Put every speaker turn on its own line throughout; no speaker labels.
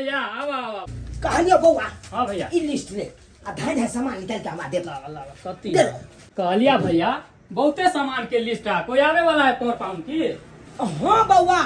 भैया, आवा आवा।
कहलियो बौआ।
हाँ भैया।
ई लिस्ट ले आ धान है सामान निकाल के हमरा दे।
लावा लावा कत्ती
दे।
कहलिया भैया, बहुते सामान के लिस्ट है, कोई आवे वाला है तोर पाउन की?
हाँ बौआ,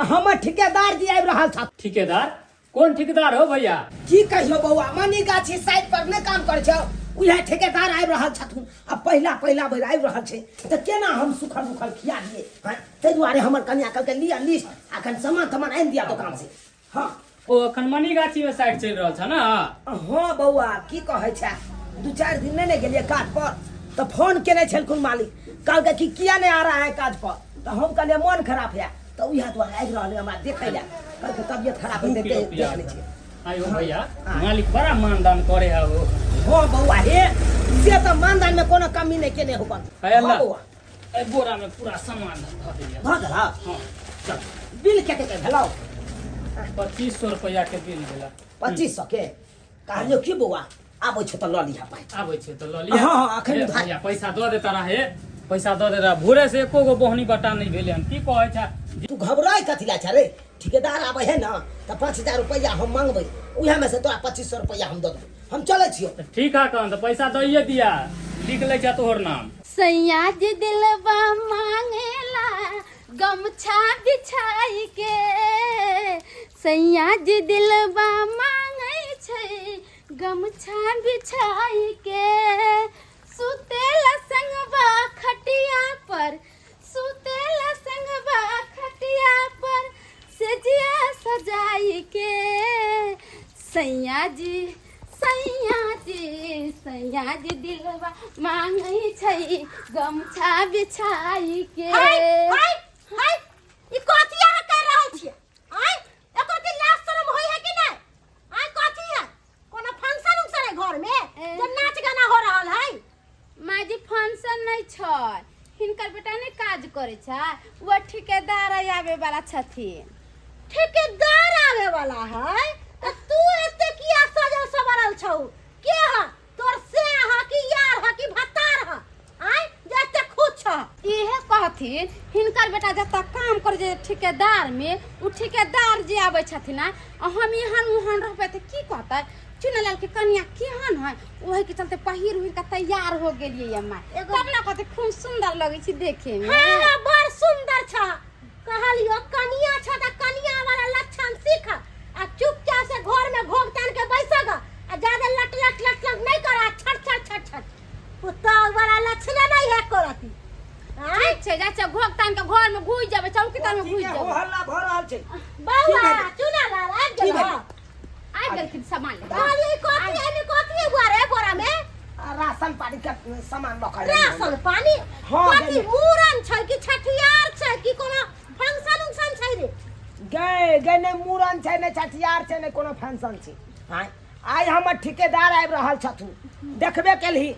हमर ठेकेदार जी आबि रहल छथि।
ठेकेदार? कोन ठेकेदार हो भैया?
की कहियो बौआ, मनी गाछी साइड पर नहि काम करै छौ, उएह ठेकेदार आबि रहल छथुन। आ पहिला पहिला बेर आबि रहल छै तऽ केना हम सुखल उखल खिया दियै? हँ, ताहि दुआरे हमर कनिया कहलकै लिअ लिस्ट आ कनि सामान तामान आनि दिअ दोकान से। हँ।
ओ अखन मनी गाछी में साइड चलि रहल छ ना?
हाँ बौआ, की कहै छै, 2-4 दिन नहि ने गेलियै काज पर, तऽ फोन केने छलखुन मालिक, कहलकै कि किया नहि आ रहा है काज पर? तऽ हम कहलियै मन खराब है, तऽ उएह दुआरे आबि रहल है हमरा देखै लए। कहलकै तबियत खराब है,
2 किलो
देख
प्याज
लै छियै।
आयो भैया, मालिक बड़ा मानदान करे है हो।
हाँ बौआ, हे से तऽ मानदान में कोनो कमी नहि केने होबन।
है अल्लाह।
हाँ बौआ।
ए बोरा में पूरा सामान धऽ दिया।
भऽ गेल?
हाँ।
चल, बिल कते के भेलौ?
2500 रुपया के बिल भेला।
2500 के? कहलियौ की बौआ, आबै छौ तऽ लऽ लिहा पाइ।
आबै छै तऽ लऽ लिअ।
हाँ, हाँ, अखन
हे
उधार।
भैया, पैसा दऽ देता रहे, पैसा दऽ देता। भोरे से एको गो बोहनी बटा नहि भेलै हन। की कहै छै?
तू घबराय कथी ला छै रे? ठेकेदार आबै है ने तऽ 5000 रुपैआ हम मांगबै, उएह में से तोरा 2500 रुपैआ हम दऽ देबै। हम चलै छियौ।
तऽ ठीक है, कहन तऽ पैसा दैये दिया, लिख लै छै तोहर नाम।
सैया जी दिलवा मांगेला गमछा बिछाई के, सैया जी दिलवा मांगे छै गमछा बिछाई के, सुतेला संगवा खटिया पर, सुतेला संगवा खटिया पर सेजिया सजाई के, सैया जी, सैया जी, सैया जी दिलवा मांगै छै गमछा बिछाई के।
हाय हाय हाय, ई कथी अहाँ कर रहल छियै? आय, एकर की लाज शरम होय है कि नहि? आय, कथी है, कोनो फंक्शन उंक्शन है घर में जे नाच गाना हो रहल है?
माँ जी, फंक्शन नहि छै, हिनकर बेटा नहि काज करै छै, ओ ठेकेदार आबै वाला छथिन।
ठेकेदार आवे वाला है त तू एते किया सजल सवरल छौ? के ह तोर से ह कि यार ह कि भतार ह, आय, जे एते खुश छ?
इहे कहथिन, हिनकर बेटा जतऽ काम करै छै ठेकेदार में, ओ ठेकेदार जे आबै छथिन आ हम एहन ओहन रहबै तऽ की कहतै, चुनालाल के कनिया केहन है? ओही के चलते पहिर उहिर के तैयार हो गेलियै माय। तब ना कहते खूब सुंदर लगै छी देखे में।
हाँ, बड़ सुंदर छ। कहलियो कनिया छ त कनिया वाला लक्षण सीख आ चुपचाप से घर में घोघ तान के बैसग आ ज्यादा लट लट लट लट नहीं कर आ छट छट छट छट, पुतोह वाला लक्षण नहीं है करती। आय?
ठीक छै, जाइ छै घोघ तान के घर में घुसि जेबै, चौकी तर में घुसि
हो
जेबै।
हल्ला भऽ रहल छै।
बौआ।
की भेलै?
चुना लाल आबि
की
गेल?
भेलै?
आबि गेलखिन सामान लऽ कऽ।
कहलियै कथी एहिमे, कथी है बुआ रे बोरा में?
आ, राशन पानी के सामान लऽ कऽ एलियै।
राशन पानी?
हाँ,
कथी
गेलै।
मूड़न छै कि छठियार छै कि कोनो फंक्शन उंक्शन छै रे?
गए गए, नहि मूड़न छै, नहि छठियार छै, नहि कोनो फंक्शन छै। आँय, आइ हमर ठेकेदार आबि रहल छथुन। देखबे केलही,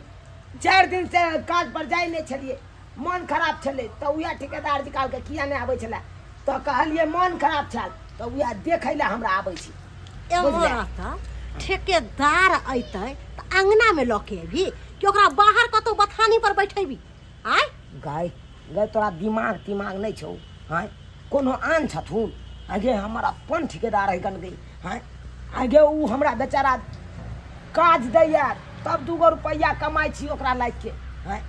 4 दिन से काज पर जाइ नहि छलियै, मन खराब छलै, तऽ उएह ठेकेदार जी कहलकै किया नहि आबै छलै, तऽ कहलियै मन खराब छल, तऽ उएह देखै लए हमरा आबै छी।
एगो
बुझलियै?
रहता ठेकेदार अयतै तऽ अङ्गनामे लऽ के अयबही कि ओकरा बाहर कतहु बथानी पर बैठेबी? आँय?
गाय गाय, तोरा दिमाग तिमाग नहि छौ? आँय, कोनो आन छथुन? आगे हमर अपन ठेकेदार है गन गई। आँय, आगे ओ हमरा बेचारा काज दैया तब 2 गो रुपैआ कमाइ छी ओकरा लागि के। आँय,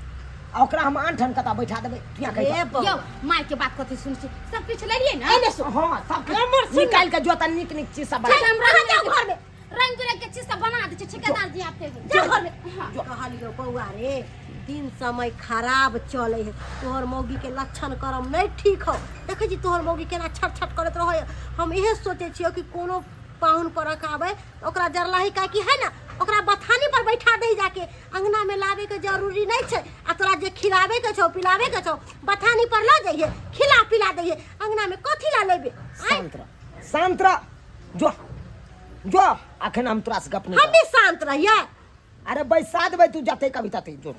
आ ओकरा हम आन ठान कतऽ बैठा देबै? तू यहाँ कहि
रे
दऽ।
बौआ।
यौ, माय के बात कथी सुन छी? सब किछु लेलियै ने?
एने सुन।
हाँ, सब
हमर
किछु
सुन।
निकालि के जो तऽ नीक नीक चीज सब बना।
हम
अहाँ
रंग
जाउ घरमे।
रंग बिरंग के चीज सब बना दै छी, ठेकेदार जी आते हुए।
जा घरमे।
हाँ।
कहलियौ बौआ रे, दिन समय खराब चलै है, तोहर मौगी के लक्षण करम नहीं ठीक हौ। देखै छी तोहर मौगी केना छट छट करैत रहै। हम इहे सोचै छियौ कि कोनो पाहुन परक आबै तऽ ओकरा जरलाही काकी है ने, ओकरा बथानी पर बैठा दही जाके, अंगना में लाबे के जरूरी नहीं छै। आ तोरा जे खिलाबे के छौ पिलाबे के छौ, बथानी पर लऽ जइहे, खिला पिला दहिए, अंगना में कथी ला लेबे? आँय?
शांत रह, शांत रह, जो जो, अखन हम तोरा से गप नहीं
हम
करब।
भी शांत रहिए।
अरे बैसा देबै तू जते कभी तते, जो।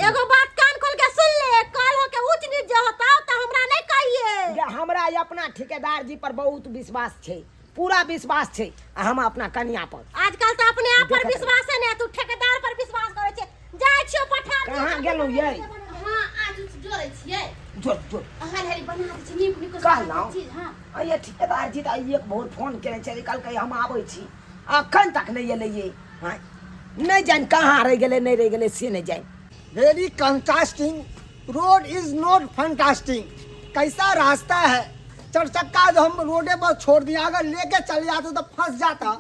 एगो बात कान खोल के सुन ले, कल हो के ऊंच नीच जे होता तो हमरा नहीं कहिए।
गे, हमरा ई अपना ठेकेदार जी पर बहुत विश्वास छै, पूरा विश्वास छै, आ हम अपना कनिया पर।
आजकल तो अपने आप पर
देखत रही।
विश्वास है ने, तू ठेकेदार पर विश्वास करे छे। जाइ छियो पठार।
कहाँ गेलहुँ यै?
हाँ, आज जोड़ै छियै।
जो जो।
अहाँ हरी बना दै छी नीक नीक
कहलहुँ।
चीज। हाँ।
अइये ठेकेदार जी तऽ आइ एक भोर फोन केने छलै, कहलकै हम आबै छी, अखन तक नहि एलैये। आँय, नहि जानि कहाँ रहि गेलै, नहि रहि गेलै से नहि जानि।
Very contrasting road is not fantastic. कैसा रास्ता है, चरचक्का जो हम रोडे पर छोड़ दिया, अगर लेके चले जाते तो फंस जाता,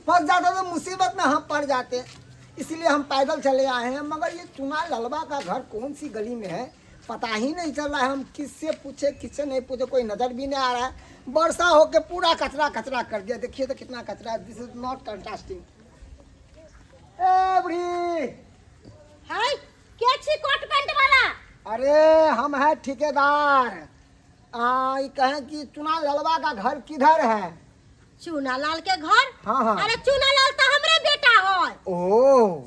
फंस जाता तो मुसीबत में हम पड़ जाते, इसलिए हम पैदल चले आए हैं। मगर ये चुना ललवा का घर कौन सी गली में है पता ही नहीं चल रहा है। हम किससे पूछे किससे नहीं पूछे, कोई नज़र भी नहीं आ रहा है। वर्षा होके पूरा कचरा कचरा कर दिया, देखिए तो कितना कचरा है। This is not contrasting. ए बुढ़ी,
हाय, के छी कोट पैंट वाला?
अरे हम हैं ठेकेदार। ये कहें कि चुना ललवा का घर किधर है?
चूनालाल के घर?
हाँ हाँ।
अरे चूनालाल तो हमरे बेटा है।
ओ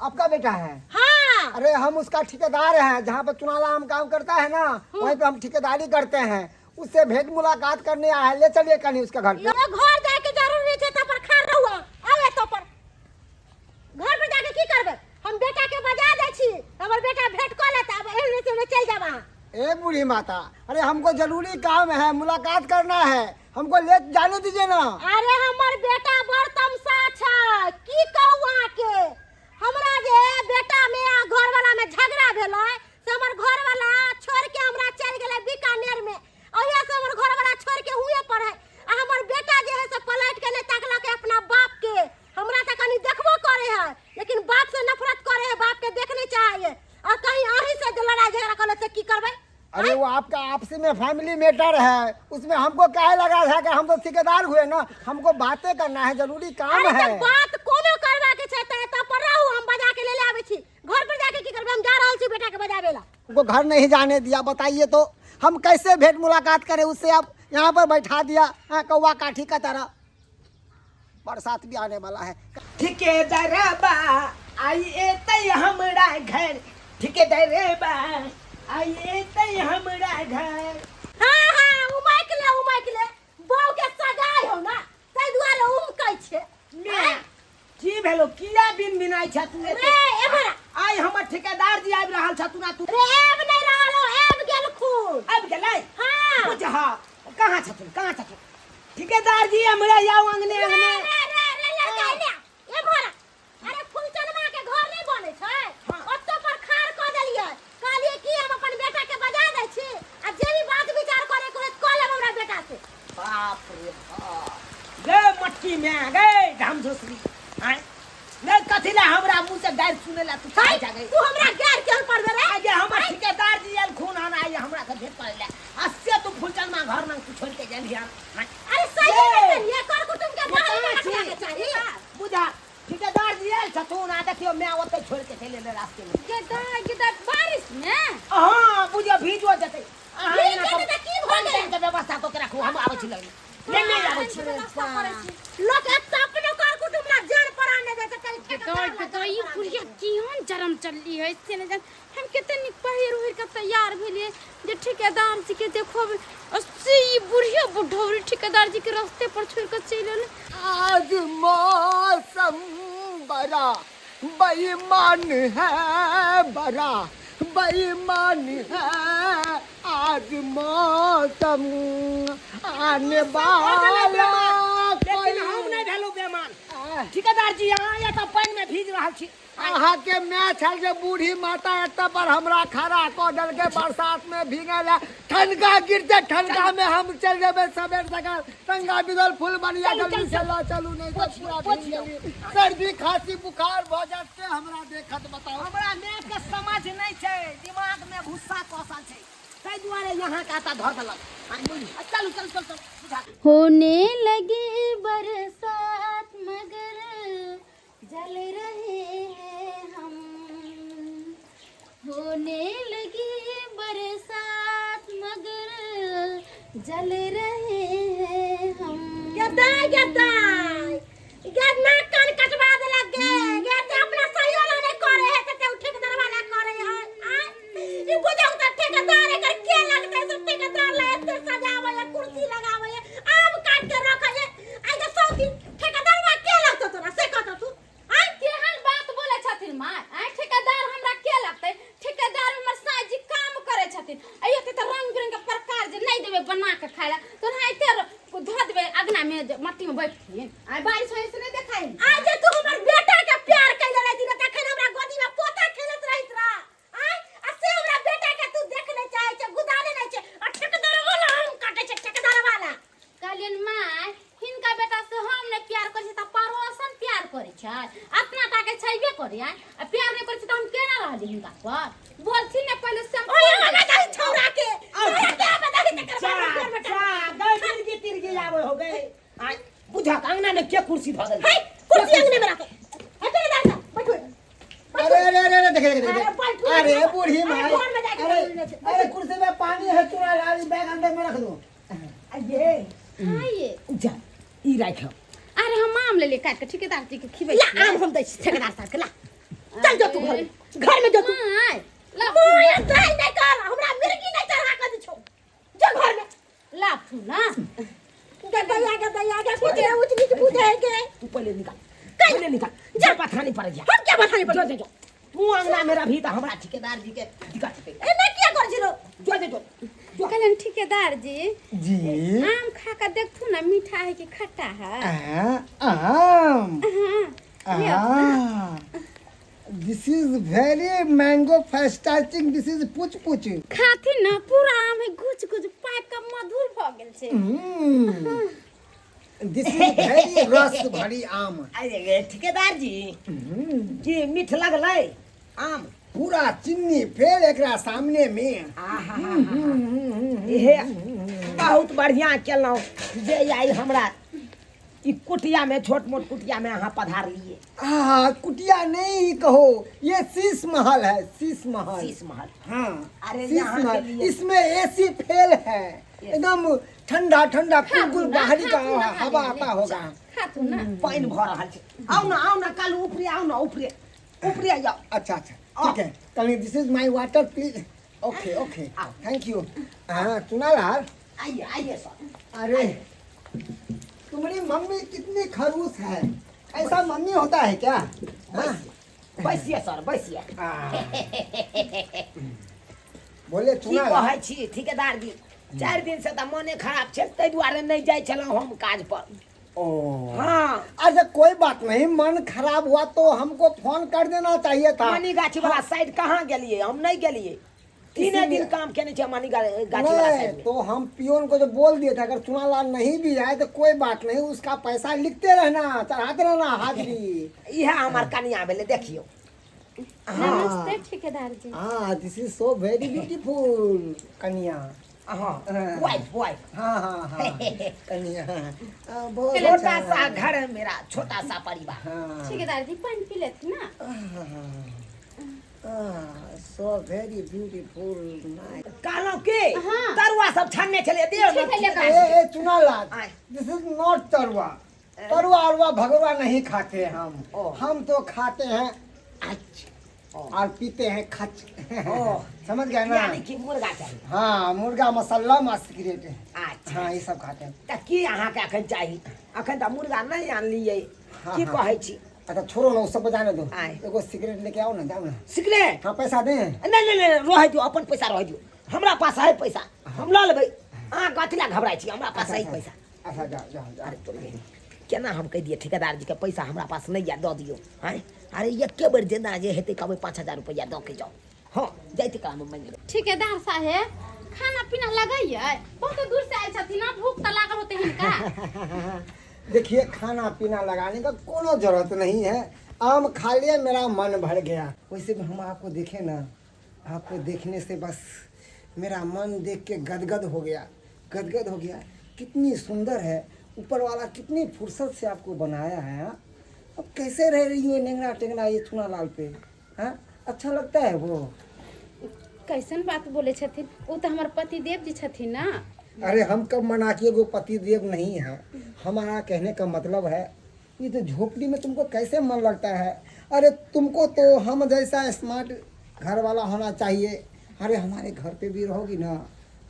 आपका बेटा है?
हाँ।
अरे हम उसका ठेकेदार हैं, जहाँ पर चुनाला हम काम करता है ना, वहीं पे हम ठेकेदारी करते हैं। उससे भेंट मुलाकात करने आए हैं, ले चलिए कहीं उसके घर पे।
ये घर जाके जरूरी छै त पर खा रहुआ आवे तो पर घर पर जाके की करबे? हम बेटा के बजा दै छी, हमर बेटा भेंट क लेता, अब एहन से चल जाब अहाँ।
ए बूढ़ी माता, अरे हमको जरूरी काम है, मुलाकात करना है, हमको ले जाने दीजिए ना।
अरे हमर बेटा बड़ तमसा छै, की कहू अहाँ के। हमरा जे बेटा में आ घर वाला में झगड़ा भेलै से हमर घर वाला छोड़ के हमरा चल गेलै बीकानेर में, ओहिया से हमर घर वाला छोड़ के हुए पर है। आ हमर बेटा जे है से पलट के नहीं ताकलक अपना बाप के। हमरा तऽ कनी देखबो करे है लेकिन बाप से नफरत करे है, बाप के देख नहीं चाहे। और कहीं अहीं से जे लड़ाई झगड़ा करे से की करबै?
अरे वो आपका आपसी में फैमिली मैटर है, उसमें हमको क्या लगा है कि हम तो ठेकेदार हुए ना, हमको बातें करना है, जरूरी काम
अरे
है।
तऽ बात कोनो करबा के छै तऽ एतऽ पर रहू, हम बजा के ले ले आबै छी। घर पर जाके की करबै? हम जा रहल छी बेटा के बजाबे ला।
उनको घर नहीं जाने दिया, बताइए तो हम कैसे भेंट मुलाकात करें उससे? आप यहाँ पर बैठा दिया, हाँ, कौवा काठी का तरह। बरसात भी आने वाला है।
ठेकेदारबा आई एतै हमरा घर, ठेकेदारबा आई एतै हमरा घर।
हाँ हाँ, उमैक ले उमैक ले, बहू के सगाई हो ना ताहि दुआरे उमकै छै।
मैं की भेलो, किया बिन बिनाइ छ तू एते?
रे एमहर
आइ हमर ठेकेदार जी आबि रहल छ, तू ना तू
रे आबि नहि रहल हो, आबि गेल खून।
आबि गेलै?
हाँ।
बुझ, हाँ, कहाँ छथुन, कहाँ छथुन ठेकेदार जी? हमरा आउ अंगने
रे
अंगने।
रे रे रे लड़का एने एमहर। अरे फुलचनमा के घर नहि बनै छै,
हाँ।
ओतऽ पर खाड़ कऽ देलियै। कहलियै कि हम अपन बेटा के बजा दै छी आ जे भी बात विचार करे के होत कऽ लेब हमरा बेटा से।
बाप रे बाप, गे मटकी में गे घाम झोसरी। आँय नहीं, कथी ला हमरा मुंह से गारि सुने ला तू चाहे जागे?
तू हमरा गारि केहन पड़बे रे?
आगे हमर ठेकेदार जी आयल खून हन, आइ हमरा से भेंट करे ला, आ से तू फुलचनमा घर में तू छोड़ के गेलही हन। आँय?
अरे सही
ये।
में चलिए कर कुटुंब के बाहर
ये
में
कहाँ
रखना के
छी?
चाही।
बुझा, ठेकेदार जी आयल छथुन, आ देखियो मैं ओते छोड़ के चलि एलै रास्ते में।
गेदा गेदा बारिश में?
हाँ बुझियो भीजो जेतै। अहाँ
भीज
एना
जेतै
करू।
तऽ की भऽ गेलै?
पानि के व्यवस्था कऽ के राखू, हम आबै छी लगले। नहि नहि आबै छी।
व्यवस्था करै छी।
लोक एतऽ अपनो कर कुटुंब ला जान प्राण नहि दै छै, कहीं ठेकेदार ला
तो
जान
ई
प्राण
बुढ़िया केहन जरम चलली है से नहि जान। हम कते नीक पहिर उहिर के तैयार भेलियै जे ठेकेदार जी के देखब, आ से ई बुढ़िया बुढ़ौरी ठेकेदार जी के रास्ते पर छोड़ के चलि एलै।
आज मौसम बड़ा बेईमान है, बड़ा बेईमान है आज मौसम आने वाला।
लेकिन हम नहि भेलहुँ बेमान। ठेकेदार जी, अहाँ एतऽ पानिमे भीज रहल छी।
अहाँके my छल जे बूढ़ी माता एतऽ पर हमरा खड़ा कऽ देलकै, बरसात में भीगल है, ठनका गिरते ठनका में हम चल जेबै सबेर सकाल। टंगा बिगल फूल बनिया
चलू,
जल्दी
चलू,
से लऽ चलू, नहीं तऽ पूरा भीग
पोछियौ।
गेली, सर्दी खांसी बुखार भऽ जायत से हमरा देखत। बताउ,
हमरा मायके समझ नहि छै, दिमागमे भुस्सा कसल छै, ताहि दुआरे यहाँ के आता धर देलक। चलू चलू चलू चलू बुझा।
होने लगी बरसात मगर जल रहे हैं हम, होने लगी बरसात मगर जल रहे हैं हम।
गदाय गदाय गे, नाक कान कटवा देलक गे गे, ते अपना सहियो ला नहीं करे है ते ठेकेदार वाला करे है। आय ई बुझौ त ठेकेदार एकर के लगतै से ठेकेदार ला एते सजाबै है, कुर्सी लगाबै है, आम काट के रखै है। आइ के सौ दिन ठेकेदार वा के लगतौ तोरा से कहतौ तू?
आय केहन बात बोले छथिन माँ? आय ठेकेदार हमरा के लगतै? ठेकेदार हमर साईं जी काम करे छथिन। आ एते तऽ रंग बिरंग के प्रकार जे नहि देबै बना के खाय ला तो एते धो देबै अगना में जे मट्टी में बैठथिन।
आइ बारिश होय से नहीं देखाई। आज जे तू हमर बेटा के प्यार कैले रहती ना तखन हमरा गोदी में पोता खेलत रहित रहा। आय आ से हमरा बेटा के तू देख नहीं चाहे छे, गुदाने नहीं छे आ ठेकेदार वाला हम काटे छे ठेकेदार वाला।
कहलियन माय हिनका बेटा से हम ने प्यार करै छी त पड़ोसन प्यार करै छै, अपना टा के छैबे करै आय आ प्यार नहि करै छै त हम केना रहली हिनका पर? बोलथिन ने पहिले से हम
ओए आबे दही छौरा के, छौरा के आबे दही तकर
जा
बाद हम बेटा।
जा गए तिरगी तिरगी आबे हो गए। आय बुझा अंगना में के कुर्सी धऽ देलकै?
हे कुर्सी अंगने में राखो। हे ठेकेदार साहब बैठो।
अरे अरे अरे अरे देखे देखे
अरे
देखे
बैठो।
अरे बूढ़ी
अरे
माई
घर में जाके
अरे
बोलने छे।
अरे कुर्सी में पानी है, चूड़ा लाल बैग अंदर में रख दो।
ये
आइए
जा ई राख।
अरे हम आम ले ले काट के ठेकेदार जी के खिबै
ला
छियै।
आम हम दै छी ठेकेदार साहब के, ला चल जो तू घर में, घर में जो तू।
माय ला
माय दाइ नहीं कर, हमरा मिर्गी नहीं चढ़ा के दै छौ, जो घर में
लाथू ना।
गे दैया गे दैया गे कुछ नहीं ऊंच नीच पूछे है के।
तू पहले निकाल, पहले निकाल, जा पथानी पर जा।
हम क्या बतानी पर
जो जो जो तू अंगना में रही त हमरा ठेकेदार जी के दिक्कत हेतै।
ए ना किया कर छिलो?
जो जो जो जो।
कहलियन ठेकेदार जी
जी
आम खा के देखथू ना मीठा है कि खट्टा है।
आम
हाँ, लिअ।
This is very mango fantastic, this is पुच पुच।
खाथिन ना पूरा आम है गुच गुच पाकि के मधुर भऽ गेल छै।
दिस is very रस भरी आम।
अरे रे ठेकेदार जी की मीठ लगलै आम?
पूरा चीनी फेल एकरा सामने में।
आहा इहे बहुत बढ़िया केलहुँ जे आई हमरा ई कुटिया में, छोट मोट कुटिया में अहाँ पधार लिए।
आ कुटिया नहीं कहो, ये शीश महल है, शीश महल।
शीश महल।
हाँ।
अरे
शीश
यहाँ के
महल।
लिए।
इसमें एसी फेल है, एकदम ठंडा ठंडा कुल कुल बाहरी का
खाथू ना,
हवा
खाली
आता होगा।
खाथू ना।
पानि भऽ रहल छै। आउ ना, आउ ना कालू, ऊपरे आउ ना, ऊपरे ऊपरे जाओ।
अच्छा अच्छा ठीक है कल, this is my water please. Okay okay
आओ।
Thank you. हाँ चुनालाल
आइए आइए सर।
अरे तुम्हारी मम्मी कितनी खड़ूस है, ऐसा मम्मी होता है क्या? हाँ?
बैसिए सर बैसिए।
बोले
की
चुनालाल
कहै छी ठेकेदार जी, 4 दिन से तऽ मने खराब छै, ताहि दुआरे नहि जाइ छलहुँ हम काज पर।
ओ
हाँ।
अच्छा कोई बात नहीं, मन खराब हुआ तो हमको फोन कर देना चाहिए था।
मनी गाछी वाला साइड कहाँ गेलिए? हम नहीं गेलिए, 3 दिन काम केने छै मनी गाछी वाला
नहीं
साइड में।
तो हम पियोन को जो बोल दिए थे अगर चुनालाल नहीं भी आए तो कोई बात नहीं, उसका पैसा लिखते रहना, चढ़ाते रहना हाजिरी।
इएह हमर कनिया भेलै, देखियौ।
नमस्ते ठेकेदार जी।
हाँ this is so very beautiful कन्या।
हाँ वाइफ वाइफ।
हाँ हाँ हाँ कन्या। हाँ, बहुत
छोटा
अच्छा
सा
है।
घर है मेरा, छोटा सा परिवार।
हाँ
ठेकेदार जी पानि पी लेथिन ना।
So very beautiful nice.
कहलहुँ की
हाँ।
तरुआ सब छानने छलियै दियौ ने।
ठीक है, लेकर
ए ए चुनालाल,
आय।
This is not तरुआ, तरुआ अरुआ भगवा नहीं खाते हम।
ओ।
हम तो खाते हैं
अच्छा
और पीते हैं खच।
ओ।
समझ गए ना?
यानी कि मुर्गा चाही।
हाँ मुर्गा मसाला मा सिगरेट।
अच्छा
हाँ ये सब खाते हैं।
तऽ की अहाँके अखन चाही? अखन तऽ मुर्गा नहि आनलियै।
हाँ,
की
हाँ।
कहै छी?
अच्छा छोड़ो ना, वो सब जाने दो।
आय।
एगो सिगरेट लेके आओ ना, जाओ ना।
सिगरेट?
हाँ पैसा दे।
नहि नहि नहि रहै दियौ, अपन पैसा रहै दियौ, हमरा पास है पैसा, हम लऽ लेबै। अहाँ कथी लए घबराइ छी, हमरा पास है पैसा।
अच्छा जाओ जाओ जाओ।
अरे तोरे केना हम कहि दियै ठेकेदार जी के पैसा हमरा पास नहि यऽ, दऽ दियौ। आँय अरे एके बेर जेना जे हेतै कहबै 5000 रुपैआ दऽ के जाउ। हाँ जाइते काल मानि लेबै।
ठेकेदार साहेब खाना पीना लगैयै? बहुत दूर से आयल छथिन ना, भूख तऽ लागल होतै हिनका।
देखिए खाना पीना लगाने का कोनो जरूरत नहीं है, आम खा लिया मेरा मन भर गया। वैसे भी हम आपको देखे ना, आपको देखने से बस मेरा मन देख के गदगद हो गया, गदगद हो गया। कितनी सुंदर है, ऊपर वाला कितनी फुर्सत से आपको बनाया है। हाँ अब कैसे रह रही हो नेंगरा टेंगरा ये चुना लाल पे? हाँ अच्छा लगता है वो?
कैसन बात बोले छथिन, ओ तऽ हमर पतिदेव जी छथिन ना।
अरे हम कब मना किए वो पतिदेव नहीं है? हमारा कहने का मतलब है ये तो झोपड़ी में तुमको कैसे मन लगता है? अरे तुमको तो हम जैसा स्मार्ट घर वाला होना चाहिए। अरे हमारे घर पे भी रहोगी ना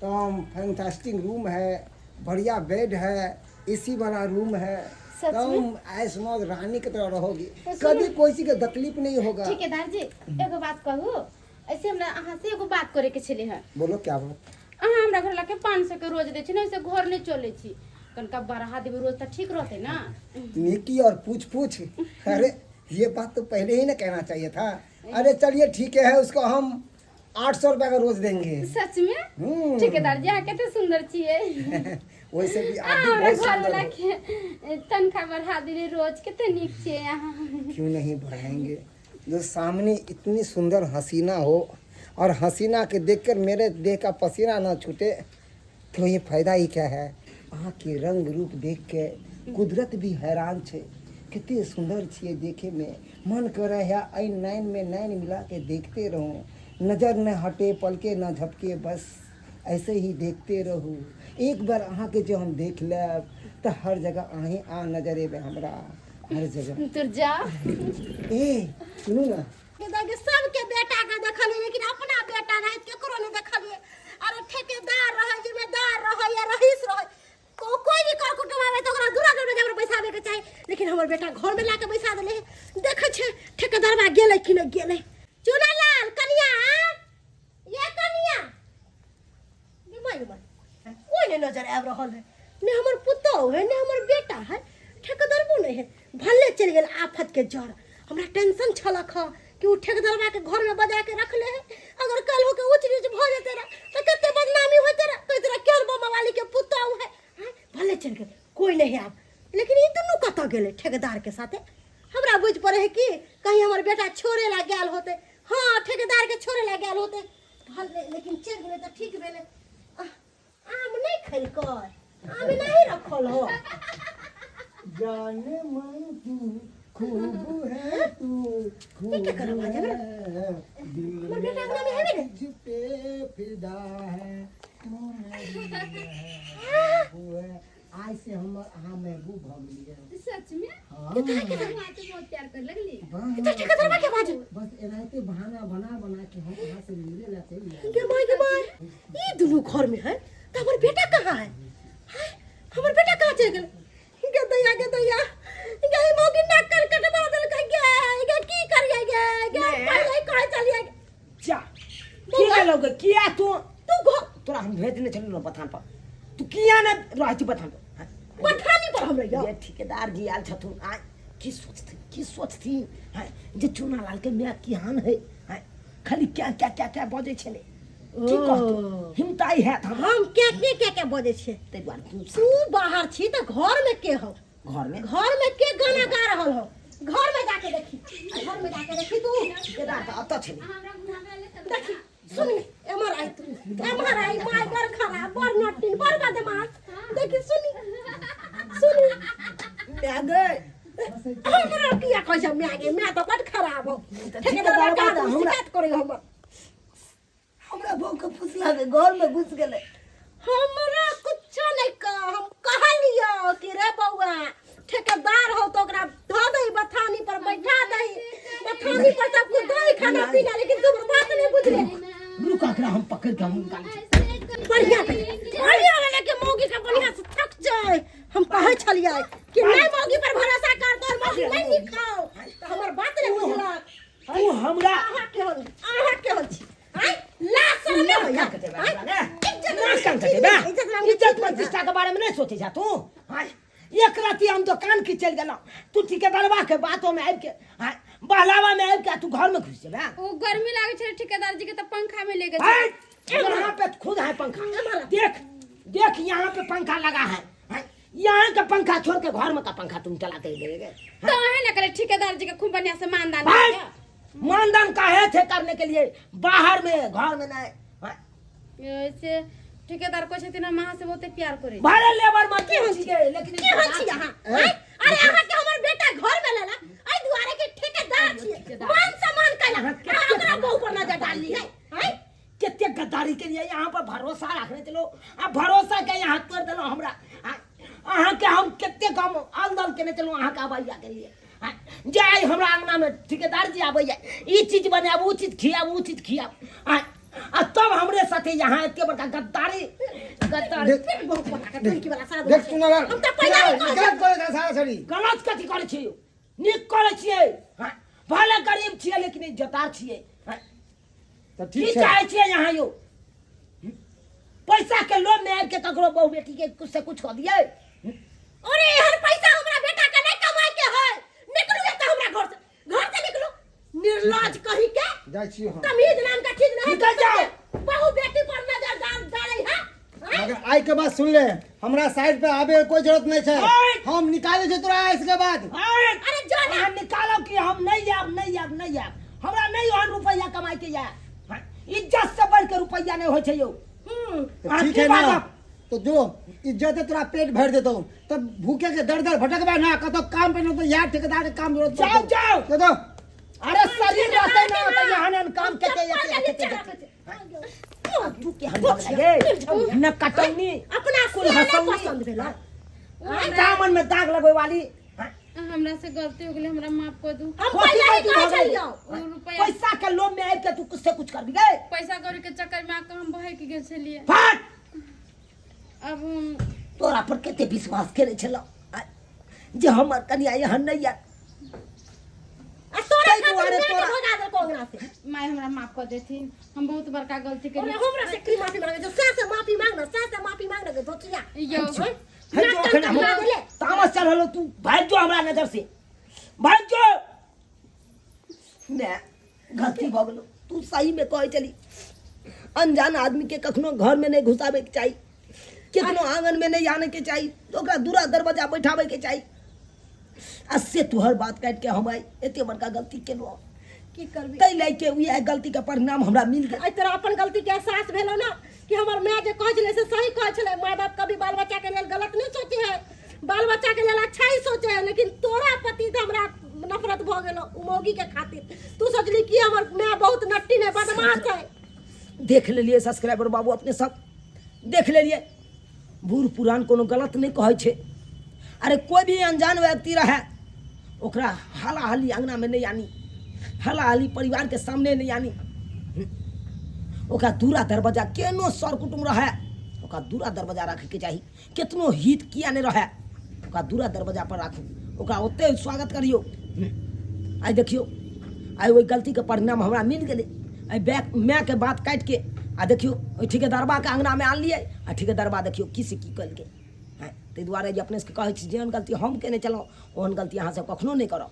तो हम फैंटास्टिक रूम है, बढ़िया बेड है, एसी वाला रूम है,
सच में?
तुम ऐश मौज रानी की तरह रहोगी,
तो सुनो।
कभी कोई चीज के तकलीफ नहीं होगा।
ठेकेदार जी एगो बात कहू, ऐसे हमरा अहाँ से एगो बात करे के छलै हँ।
बोलो क्या बात?
अहाँ हमरा घर लाके 500 के रोज दै छी ने ओहिसँ घर नहि चलै छी कनिका बढ़ा देबै रोज तऽ ठीक रहतै ना।
निकी और पूछ पूछ, अरे ये बात तो पहले ही ना कहना चाहिए था। अरे चलिए ठीक है, उसको हम 800 रुपया का रोज देंगे।
सच में? ठेकेदार जी अहाँ कते सुंदर छियै।
वैसे भी आप
अहाँ
भी
हमरा
बहुत
घर
सुंदर
वाला
हो।
के तनख्वाह बढ़ा देली रोज, कते नीक छियै अहाँ।
क्यों नहीं बढ़ाएंगे, जो सामने इतनी सुंदर हसीना हो और हसीना के देखकर मेरे देह का पसीना ना छूटे तो ये फायदा ही क्या है। अहाँ के रंग रूप देख के कुदरत भी हैरान छे, कते सुंदर छिए देखे में, मन करे है ऐ नैन में नैन मिला के देखते रहूं, नजर न हटे पलके न झपके, बस ऐसे ही देखते रहूं। एक बार अहाँ के जो हम देख लेब तो हर जगह अहीं आ नजर एबे हमरा, हर जगह।
तुर जा।
ए सुनू ना,
के सबके बेटा के देखलिए लेकिन अपना बेटा नहीं केकरो नहीं देखलिए। अरे ठेकेदार रहे, जिम्मेदार रहे या रईस रहे, कोई भी कर कुटुम आवे तो ओकरा दूरा दूरा जबर बैसाबे के चाही, लेकिन हमर बेटा घर में लाके बैसा देले। देखै छै ठेकेदारवा गेलै कि नहि गेलै। चुनालाल कनिया, ये कनिया माय माय कोई नहीं नजर आबि रहल है, ने हमर पुतोह है ने हमर बेटा है, ठेकेदारबो नहीं है, भले चलि गेल आफत के जड़। हमरा टेंशन छलक हँ कि ओ ठेकेदारबा के घर में बजा के रखले है, अगर कल होके ऊंच नीच भऽ जेतै रह तऽ कते बदनामी होइते रह, कहैत रह केहन बमवाली के पुतोह है। आँय, भले चलि गेल कोई नहीं आब, लेकिन ई दुनू कतऽ गेलै ठेकेदार के साथे? हमरा बुझि पड़े है कि कहीं हमर बेटा छोड़े ला गेल होते। हाँ ठेकेदार के छोड़े ला गेल होते, भले लेकिन चलि गेलै तऽ ठीक भेलै। आम नहीं खेलकै, आम नहीं रखल हो।
जाने मन तू खूब है तू खूब
ये क्या कर रहा है?
है, दिल
हमर बेटा अंगना में हेबे ने।
तुझ पे फिदा है, तू मेरी महबूब है। आइ से हम अहाँ महबूब भऽ गेलियै।
सच में?
हाँ।
अहाँ तो बहुत प्यार कर लगली।
बस।
तो ठेकेदारवा के बाजू।
बस एनाहिते बहाना बना बना के हम अहाँ से मिले ला चलि आयल।
गे माय गे माय, ई दुनू घर में है तो हमर बेटा कहाँ है? हाय, हमर बेटा कहाँ चलि गेल? गे दैया गे दैया, गे ई मौगी नाक कान कटवा देलकै गे, गे की करियै गे, गे
ने।
पहिले कहै चलियै गे।
जा की गेलौ गे, किया तू
तू घर
तोरा हम भेजने छलौ ने बथान पर, तू किया ने रहै छी बथान पर? हाँ?
बथानी पर हम रहियो।
ये ठेकेदार जी आयल छथुन, आय की सोचथिन, की सोचथिन हाँ, जे चूनालाल के माय केहन है, हाँ, खाली क्या क्या क्या क्या बजै छलै, की कहतौ हिमताई हैत हमरा।
हम क्या क्या क्या क्या बजै छियै?
ताहि दुआरे तू
तू बाहर छी तऽ घर में के हो?
घर में,
घर में के गाना गा रहल हो? घर में जाके देखी, घर में जाके देखी तू।
ठेकेदार तऽ अतऽ छलै।
हमरा घुमाबै ले चल।
देखी सुनी, एमहर आई तू, एमहर आई, माय बड़ खराब, बड़ नटिन, बड़ बदमाश। देखी सुनी सुनी
माय गे,
हमरा किया कहै छै माय गे? माय तऽ बड़ खराब हो।
ठेकेदार
ठेकेदार
बात
का
हमरा
शिकायत करे हमर,
हमरा बहू के फुसला के घर में घुस गेलै।
हमरा कुछो नहीं कह, हम कहलियो कि रे बौआ ठेकेदार हो तो ओकरा धऽ दही बथानी पर बैठा दही, बथानी पर सब कुछ दही खाना पीना, लेकिन तू हमर बात नहीं बुझले।
रुक एकरा हम पकड़ के हम निकालै छी।
बढ़िया भेलै, बढ़िया भेलै कि मौगी के बढ़िया से थक जाय। हम कहै छलियै कि नहीं मौगी पर भरोसा कर, तोहर मौगी नहीं नीक हौ, तऽ हमर बात नहीं बुझलक।
तू हमरा
अहाँ केहन, अहाँ केहन छी? आँय, लाज शरम नहि होइया? आँय, इज्जत
नाक कान
नाम के
कटेबे,
इज्जत नाम के
इज्जत प्रतिष्ठा के बारे में नहीं सोचे जा तू। हाँ, एक राति हम दुकान की चल गेलहुँ, तू ठेकेदारवा के बातों में आबि के, हाँ, बहलावा में आबि के तू घर में घुस जेबे।
ओ गर्मी लागै छै ठेकेदार जी के तऽ पंखा में ले गेल।
हाय, यहाँ पे खुद है पंखा, देख देख यहाँ पे पंखा लगा है, हाँ, यहाँ का पंखा छोड़ के घर में का पंखा तुम चलाते ही।
तो है ना करे ठेकेदार जी के खूब बढ़िया से मानदान
भाई
दिया।
मानदान काहे थे करने के लिए, बाहर में घर में नहीं। हाँ,
ऐसे ठेकेदार कहै छथिन हम अहाँ से बहुते प्यार करै छी।
भले लेबर मजदूर छियै लेकिन
केहन छी अहाँ? आँय? अरे अहाँ के हमर बेटा घर में लेला एहि दुआरे के ठेकेदार छियै, मान सम्मान कैला, अहाँ ओकरा बहु पर नजर डालली है। आँय?
कते गद्दारी के लिए यहाँ पर भरोसा रखने चलो, आ भरोसा के यहाँ तोड़ देलो हमरा। अहाँ के हम कते कम आंदोलन केने चलो अहाँ के अबैया के लिए। जे आइ हमरा अंगना में ठेकेदार जी आबैया, ई चीज बनाब ऊ चीज खियाब ऊ चीज खियाब, आ तब हमरे साथे यहाँ एते बड़का गद्दारी गद्दारी।
देख
बहुत बड़का के धमकी वाला सारा
देख सुनल,
हम तऽ पैदा ही करै
गलत करै छै सारा छड़ी।
गलत कथी करै छियै? नीक करै छियै। हाँ, भले गरीब छियै लेकिन इज्जतदार छियै। हाँ,
तऽ
की
ठीक छै।
चाहै छियै यहाँ यौ? पैसा के लोभ में आबि के ककरो बहु बेटी के कुछ से कुछ कऽ दियै।
अरे एहन पैसा हमरा बेटा के नहीं कमाए के है। निकलू एतऽ हमरा घर से, घर से निकलू निर्लज कही के।
जाइ छी हम।
तमीज नाम का चीज नहीं।
निकल जाओ।
बहु बेटी पर नजर डाल डाले है। हाँ?
मगर आइ के बाद सुन ले, हमरा साइड पे आबे के कोई जरूरत नहीं छै।
ओए!
हम निकाले छै तोरा आइ के बाद।
अरे
अरे जो ना।
अहाँ निकालब कि हम नहीं आयब, नहीं आयब, नहीं आयब। हमरा नहीं ओहन रुपैया कमाए के या। हाँ, इज्जत से बढ़ के रुपैया नहीं होइ छै यौ।
तो
अहाँ
ठीक
की
है ना
बाजब?
तो जो इज्जत है तोरा पेट भर देतो, तब भूखे के दर दर भटकबे ना, कतौ काम पे न तो यार ठेकेदार के काम जरूरत
जाओ,
पड़तौ।
जाओ।
तो दो।
अरे शरीर रहते ना तो यहाँ न काम के के
चप्पल
के
के
के
नीचा
के तू के हम लगे न कटौनी
अपना
कुल
कुल
हंसौनी।
पसंद भेला।
दामन में दाग लगवे वाली।
हमरा से गलती हो गेलै, हमरा माफ कर दू।
हम
कथी
पहिले ही
गलती
कहै
भऽ गेलै?
छलियौ।
ओ रुपैआ
पैसा के लोभ में आबि के तू कुछ से कुछ कर गए।
पैसा कौड़ी के चक्कर में आके हम बहक गेल छलियै।
फट।
अब हम
तोरा पर कते विश्वास केने छलहुँ जे हमर कनिया एहन नहि यऽ।
आ तोरा
ताहि
खातिर
दुआरे
माय के
तोरा-
भगा देलको अंगना से।
माय हमरा माफ कर देथिन, हम बहुत बड़का गलती
अरे
केलियै।
हमरा से की माफी मांगे? जो सास से माफी मांग ना, सास से माफी मांग ना धोतिया।
यौ
है जो
नाटक
अखन हम
कमा देले।
तामस चढ़ल, तू भागि जो हमरा नजर से, भागि जो। मैं गलती भऽ गेलो। तू सही में कहै छली, अनजान आदमी के कखनो घर में नहीं घुसाबे के चाही, केकनो आंगन में नहीं आने के चाही, ओकरा दूरा दरवाजा बैठाबे के चाही। आ से तोहर बात काटि के हम आइ एते बड़का गलती केलहुँ।
की करबी,
ताहि लए के उएह गलती के परिणाम हमरा मिल गेल।
आइ तोरा अपन गलती के एहसास भेलो ना कि हमर माय जे कहै छलै से सही कहै छलै। माय बाप कभी बाल बच्चा के लेल गलत नहीं सोचे है, बाल बच्चा के लेल अच्छा ही सोचे है। लेकिन तोरा पति से हमरा नफरत भऽ गेलो उ मौगी के खातिर। तू सोचली कि हमर माय बहुत नट्टी ने बदमाश है।
देख लेलियै सब्सक्राइबर बाबू, अपने सब देख लेलियै, बूढ़ पुरान कोनो गलत नहि कहै छै। अरे कोई भी अनजान व्यक्ति रहे ओकरा हाला हाली अंगना में नहीं आनी, हाला हाली परिवार के सामने नहीं आनी। ओकरा दूरा दरवाजा केनो सर कुटुम रहे ओकरा दूरा दरवाजा रखे के चाही। केतनो हित किया नहीं रहे ओकरा दूरा दरवाजा पर राखू, ओकरा ओते स्वागत करियो। आइ देखियो, आइ ओहि गलतीके परिणाम हमरा मिल गेलै। आइ बैक मायके बात काटि के आ देखियो ओहि ठेकेदारबाके अंगनामे आनलियै आ ठेकेदारबा देखियो की से की कयलकै। हँ, ताहि दुआरे जे अपने सबके कहै छी, जेहन गलती हम केने छलहुँ ओहन गलती अहाँ सब कखनो नहि करब।